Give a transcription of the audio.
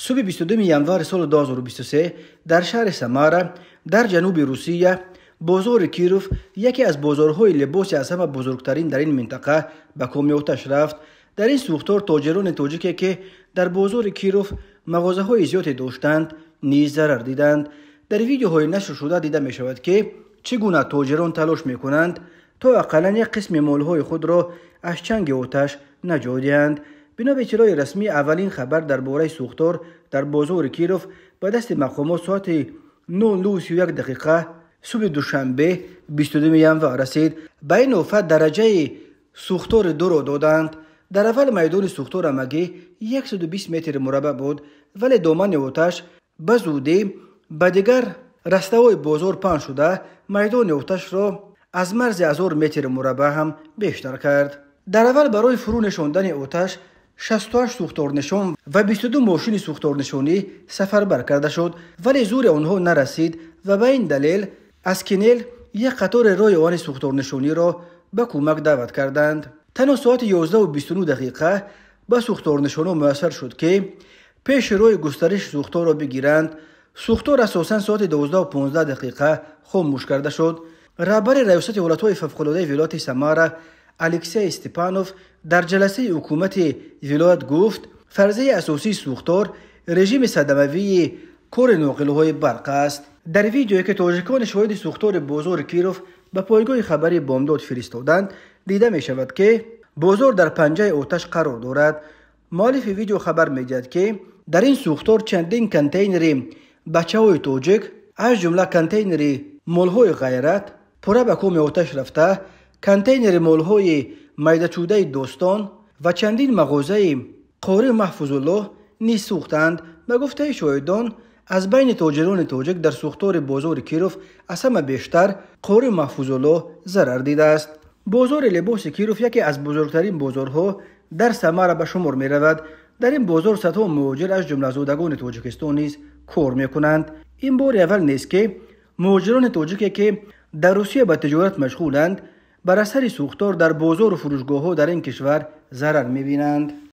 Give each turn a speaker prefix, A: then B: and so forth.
A: Субҳи 22 январи соли 2023 дар шаҳри Самара дар ҷануби Русия бозори Киров, яке аз бозорҳои либоси аз ҳама бузургтарин дар ин минтақа, ба коми оташ рафт. Дар ин сӯхтор тоҷирони тоҷике, ки дар бозори Киров мағозаҳои зиёде доштанд, низ зарар диданд. Дар видеоҳои нашршуда дида мешавад, ки чӣ гуна тоҷирон талош мекунанд, то ақаллан як қисми молҳои худро аз чанги оташ наҷот диҳанд. Бино ба иттилои расмӣ, аввалин хабар дар бораи сӯхтор дар бозори Киров ба дасти мақомот соати 00:31 дақиқа субҳи душанбе 22 январ расид. Ба ин офат дараҷаи сӯхтори дуро доданд. Дар аввал майдони сӯхтор ҳамагӣ 120 метри мураббаъ буд, вале домани оташ ба зудӣ ба дигар растаҳои бозор паҳн шуда, майдони оташро аз марзи 1000 метри мураббаъ ҳам бештар кард. Дар аввал барои фурӯ нишондани оташ 68 сӯхторнишон ва 22 мошини сӯхторнишонӣ сафарбар карда шуд, вале зури онҳо нарасид ва ба ин далел аз Кинел як қатори роҳи оҳани сӯхторнишониро ба кӯмак даъват карданд. Танҳо соати 11:29 дақиқа ба сӯхторнишонон муяссар шуд, ки пеши роҳи густариши сӯхторро бигиранд. Сӯхтор асосан соати 12:15 дақиқа хомӯш карда шуд. Раҳбари раёсати ҳолатҳои фавқулодаи вилояти Самара Алексей Степанов дар ҷаласаи ҳукумати вилоят гуфт, фарзияи асосии сӯхтор режими садамавии кори ноқилҳои барқ аст. Дар видеое, ки тоҷикони шоҳиди сӯхтори бозори Киров ба пойгоҳи хабарии Бомдод фиристоданд, дида мешавад, ки бозор дар панҷаи оташ қарор дорад. Муаллифи видео хабар медиҳад, ки дар ин сӯхтор чандин контейнери бачаҳои тоҷик, аз ҷумла контейнери молҳои ғайрат, пурра ба коми оташ рафта, контейнери молҳои майдачӯдаи Достон ва чандин мағозаи Қори Маҳфузуллоҳ низ сӯхтанд. Ба гуфтаи шоҳидон, аз байни тоҷирони тоҷик дар сӯхтори бозори Киров аз ҳама бештар Қори Маҳфузуллоҳ зарар дидааст. Бозори либоси Киров яке аз бузургтарин бозорҳо дар Самара ба шумор меравад. Дар ин бозор садҳо муҳоҷир, аз ҷумла зодагони Тоҷикистон, низ кор мекунанд. Ин бори аввал нест, ки муҳоҷирони тоҷике, ки дар Русия ба тиҷорат машғуланд, бар асари сӯхтор дар бозору фурӯшгоҳҳо дар ин кишвар зарар мебинанд.